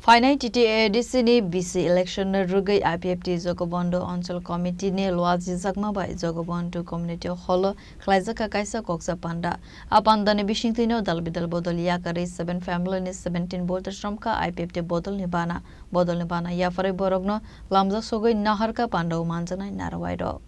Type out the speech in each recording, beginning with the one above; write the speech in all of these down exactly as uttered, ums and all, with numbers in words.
Phainai T T A A D C ni B C election no rwgwi I P F T Jogobondhu Onchol Committee ni luajijakma bai Jogobondhu Community Hall o khlaijak kha kaisa koksa panda. A panda ni bisingtwi no dal bidal bodol yakarwi seven family ni seventeen voters romkha I P F T bodol ni bana. Bodol ni bana yapharwi borok no lamjak sogwi naharkha panda o manjaknai narwai rok.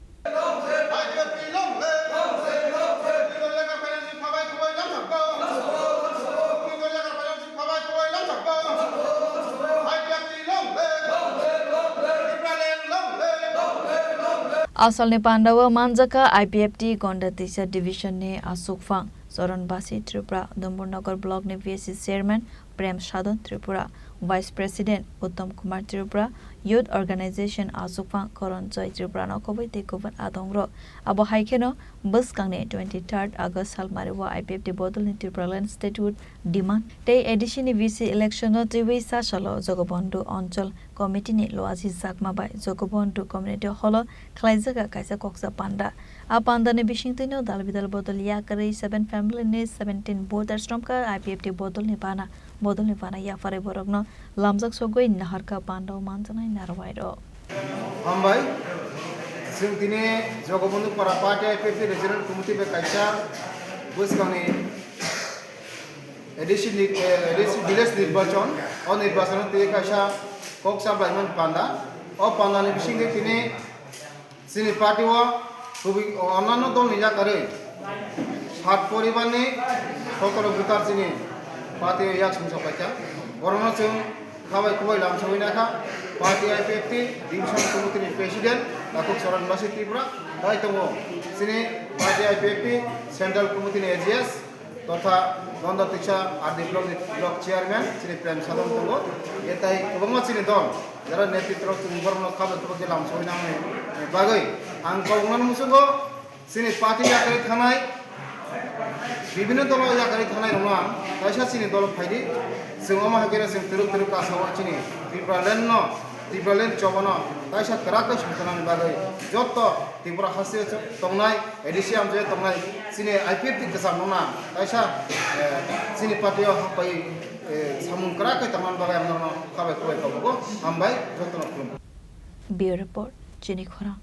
Asalni pandao manjakha I P F T Gonda Tisa Division ni asukphang Charan Basi Tripura, Dumbur Nagar Block ni V A C Chairman Prem Sadhan Tripura, Vice President Uttam Kumar Tripura, Youth Organization asukphang Koron Joy Tripura no kubui tei kubun adongrok. Abo hai kheno bwskangni twenty-third August salmari o I P F T bodolni Tipraland Statehood demand tei A D C ni V C election no twiwi sa salo Jogobondhu Onchol Committee ni luajijakma bai Jogobondhu Community Hall o khlaijak kaisa koksa panda. A panda ni bisingtwi no dal bidal bodol yakarwi seven family ni seventeen voters romkha I P F T bodol ni bana. Bodol ni bana yapharwi borok no lamjak sogwi naharkha panda o manjaknai narwai rok. Hambai. Chwng tini Jogobondhu Para Party I P F T Regional Committee bai kaisa bwskangni A D C ni, eh, A D C village nirbachon, o nirbachon o tei kaisa kok cha blaimani panda. O panda ni bisingtwi tini chini party o kubui onano dol ni yakarwi sat poribar ni sotoro voter chini party o yak sumsok paikha. Borokno chwng khabai kubai lamsogwi naikha. Party I P F T Division Committee ni President Takhuk Charan Basi Tripura, tai tongo chini Party I P F T Central Committee ni A G S totha Gonda Tisa R D Block ni Block Chairman chini Prem Sadhan tongo. Etai kwbangma chini dol jara netritro chwng borokno khabai kubai khe lamsogwi nangni bagwi ang kok nang muchungo. Chini party yakarwi thanai, bibhinno dolo yakarwi thanai rokno ang kaisa chini dolo phaidi, chwng omo hai khe chwng twrwk twrwk kasao chini Tipraland no, Tipraland choba no kaisa kwrak khe songkha nani bagwi jotto Tripura haste tongnai, A D C amchai tongnai chini I P F T kwcham rokno ang kaisa, eh, chini party o hapai, eh, samung kwrak khe tongna bagwi ang norokno khabai kubai kok hambai jotto no khulumkha. Bureau Report, Chini Khorang.